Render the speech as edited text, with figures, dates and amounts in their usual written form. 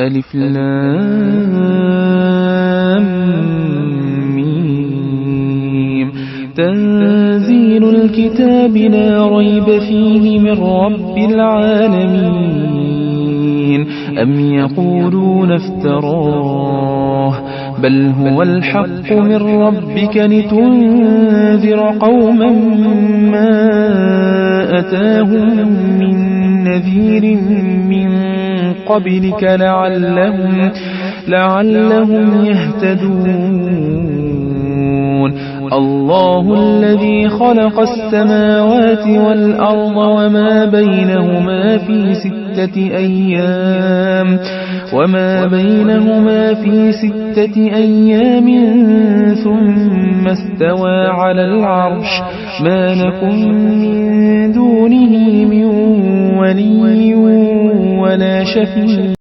ألف لام ميم تنزيل الكتاب لا ريب فيه من رب العالمين. أم يقولون افتراه بل هو الحق من ربك لتنذر قوما ما أتاهم من نذير من قبلك لعلهم يهتدون. الله الذي خلق السماوات والأرض وما بينهما في 6 أيام ثم استوى على العرش. ما لكم من دونه من ولي ولا شفيع.